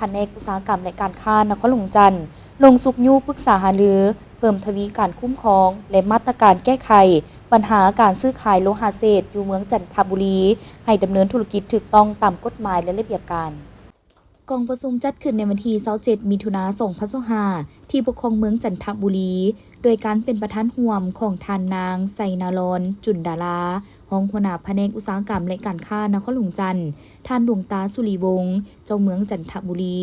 ພະແນກອຸດສາຫະກຳ ແລະ ການຄ້ານະຄອນຫຼວງຈັນ ລົງຊຸກຍູ້ປຶກສາຫາລື ເພີ່ມທະວີການຄຸ້ມຄອງ ແລະ ມາດຕະການແກ້ໄຂບັນຫາການຊື້ຂາຍໂລຫະເສດ ຢູ່ເມືອງຈັນທະບູລີ ໃຫ້ດຳເນີນທຸລະກິດຖືກຕ້ອງຕາມກົດໝາຍ ແລະ ລະບຽບການ. ກອງປະຊຸມຈັດຂຶ້ນໃນວັນທີຊາວເຈັດ ມິຖຸນາ ສອງພັນຊາວຫ້າ ທີ່ປົກຄອງເມືອງຈັນທະບູລີ ໂດຍການເປັນປະທານຮ່ວມຂອງທ່ານນາງ ໄຊນາລອນ ຈຸນດາລາ ຮອງຫົວໜ້າພະແນກອຸດສາຫະກຳ ແລະ ການຄ້ານະຄອນຫຼວງຈັນ, ທ່ານ ດວງຕາ ສຸລິວົງ ເຈົ້າເມືອງຈັນທະບູລີ,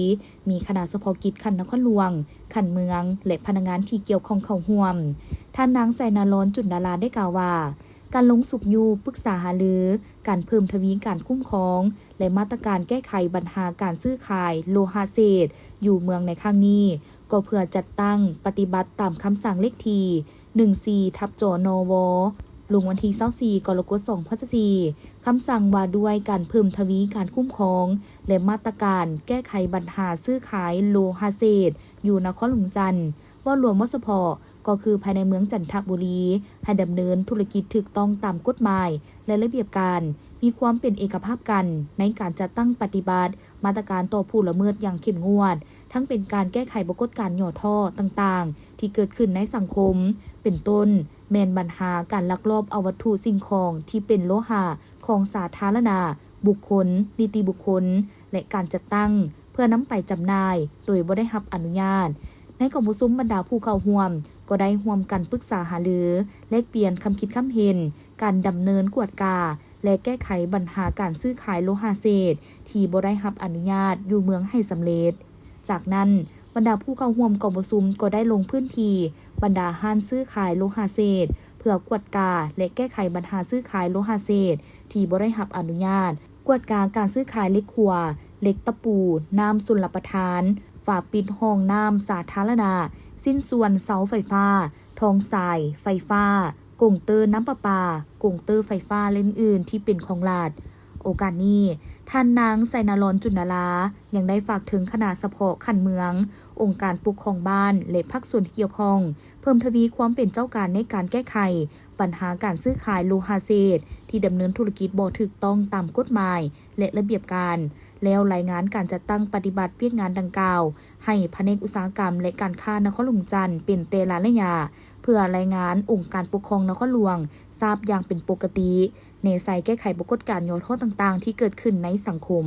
ມີຄະນະສະເພາະກິດຂັ້ນນະຄອນຫຼວງ, ຂັ້ນເມືອງ ແລະ ພະນັກງານທີ່ກ່ຽວຂ້ອງເຂົ້າຮ່ວມ. ທ່ານນາງ ໄຊນາລອນ ຈຸນດາລາ ໄດ້ກ່າວວ່າ ການລົງຊຸກຍູ້ປຶກສາຫາລື ການເພີ່ມທະວີການຄຸ້ມຄອງ ແລະ ມາດຕະການແກ້ໄຂບັນຫາການຊື້ຂາຍໂລຫະເສດຢູ່ເມືອງໃນຄັ້ງນີ້ ກໍເພື່ອຈັດຕັ້ງປະຕິບັດຕາມຄຳສັ່ງເລກທີ ໜຶ່ງສີ່ ທັບ ຈນວ ລົງວັນທີຊາວສີ່ ກໍລະກົດ ສອງພັນຊາວສີ່ ຄຳສັ່ງວ່າດ້ວຍການເພີ່ມທະວີການຄຸ້ມຄອງ ແລະ ມາດຕະການແກ້ໄຂບັນຫາຊື້ຂາຍໂລຫະເສດຢູ່ນະຄອນຫຼວງຈັນ ເວົ້າລວມເວົ້າສະເພາະ ກໍຄືພາຍໃນເມືອງຈັນທະບູລີ ໃຫ້ດຳເນີນທຸລະກິດຖືກຕ້ອງຕາມກົດໝາຍ ແລະ ລະບຽບການ, ມີຄວາມເປັນເອກະພາບກັນໃນການຈັດຕັ້ງປະຕິບັດມາດຕະການຕໍ່ຜູ້ລະເມີດຢ່າງເຂັ້ມງວດ, ທັງເປັນການແກ້ໄຂປາກົດການຫຍໍ້ທໍ້ຕ່າງໆ ທີ່ເກີດຂຶ້ນໃນສັງຄົມ, ເປັນຕົ້ນ ແມ່ນບັນຫາການລັກລອບເອົາວັດຖຸສິ່ງຂອງທີ່ເປັນໂລຫະຂອງສາທາລະນະ, ບຸກຄົນ, ນິຕິບຸກຄົນ ແລະ ການຈັດຕັ້ງ ເພື່ອນຳໄປຈຳໜ່າຍໂດຍບໍ່ໄດ້ຮັບອະນຸຍາດ. ໃນກອງປະຊຸມ, ບັນດາຜູ້ເຂົ້າຮ່ວມກໍໄດ້ຮ່ວມກັນປຶກສາຫາລື, ແລກປ່ຽນຄຳຄິດຄຳເຫັນ, ການດຳເນີນກວດກາ ແລະ ແກ້ໄຂບັນຫາການຊື້ຂາຍໂລຫະເສດທີ່ບໍ່ໄດ້ຮັບອະນຸຍາດຢູ່ເມືອງໃຫ້ສຳເລັດ. ຈາກນັ້ນ, ບັນດາຜູ້ເຂົ້າຮ່ວມກອງປະຊຸມກໍໄດ້ລົງພື້ນທີ່ບັນດາຮ້ານຊື້ຂາຍໂລຫະເສດ ເພື່ອກວດກາ ແລະ ແກ້ໄຂບັນຫາຊື້ຂາຍໂລຫະເສດທີ່ບໍ່ໄດ້ຮັບອະນຸຍາດ, ກວດກາການຊື້ຂາຍເຫຼັກຂົວ, ເຫຼັກຕະປູ, ນ້ຳຊົນລະປະທານ, ຝາປິດຫ້ອງນ້ຳສາທາລະນະ, ຊິ້ນສ່ວນເສົາໄຟຟ້າ, ທອງສາຍໄຟຟ້າ, ກົງເຕີນ້ຳປະປາ, ກົງເຕີໄຟຟ້າ ແລະ ອື່ນໆ ທີ່ເປັນຂອງລັດ. ໂອກາດນີ້, ທ່ານນາງ ໄຊນາລອນ ຈຸນດາລາ ຍັງໄດ້ຝາກເຖິງຄະນະສະເພາະຂັ້ນເມືອງ, ອົງການປົກຄອງບ້ານ ແລະ ພາກສ່ວນທີ່ກ່ຽວຂ້ອງ ເພີ່ມທະວີຄວາມເປັນເຈົ້າການໃນການແກ້ໄຂບັນຫາການຊື້ຂາຍໂລຫະເສດທີ່ດຳເນີນທຸລະກິດບໍ່ຖືກຕ້ອງຕາມກົດໝາຍ ແລະ ລະບຽບການ, ແລ້ວລາຍງານການຈັດຕັ້ງປະຕິບັດວຽກງານດັ່ງກ່າວ ໃຫ້ພະແນກອຸດສາຫະກຳ ແລະ ການຄ້ານະຄອນຫຼວງຈັນເປັນແຕ່ລະໄລຍະ, ເພື່ອລາຍງານອົງການປົກຄອງນະຄອນຫຼວງຊາບຢ່າງເປັນປົກກະຕິ, ແນໃສ່ແກ້ໄຂປາກົດການຫຍໍ້ທໍ້ຕ່າງໆທີ່ເກີດຂຶ້ນໃນສັງຄົມ.